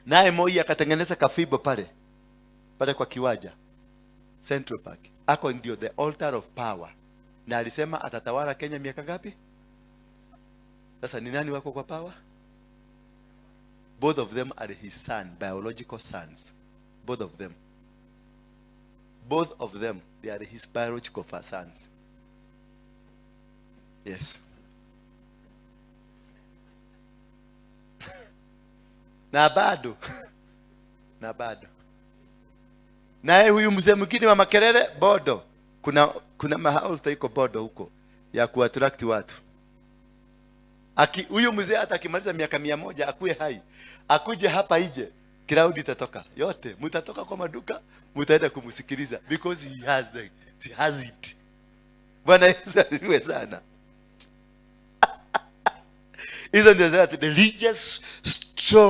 Naye Moi akatengeneza kafibo pale pale kwa kiwanja Central Park, ako ndio the altar of power, na alisema atatawala Kenya miaka ngapi? Sasa ni nani wako kwa power? Both of them are his son, biological sons. Both of them, both of them, they are his biological sons. Yes. Na bado, na bado naye huyu mzee mwingine wa makelele bodo, kuna mahali iko bodo huko ya kuattract watu. Aki huyu mzee hata akimaliza miaka 100 akuwe hai, akuje hapa ije, crowd itatoka yote, mtatoka kwa maduka, mtaenda kumsikiliza because he has it. Bwana Yesu asifiwe sana. Hizo ndio zile religious strong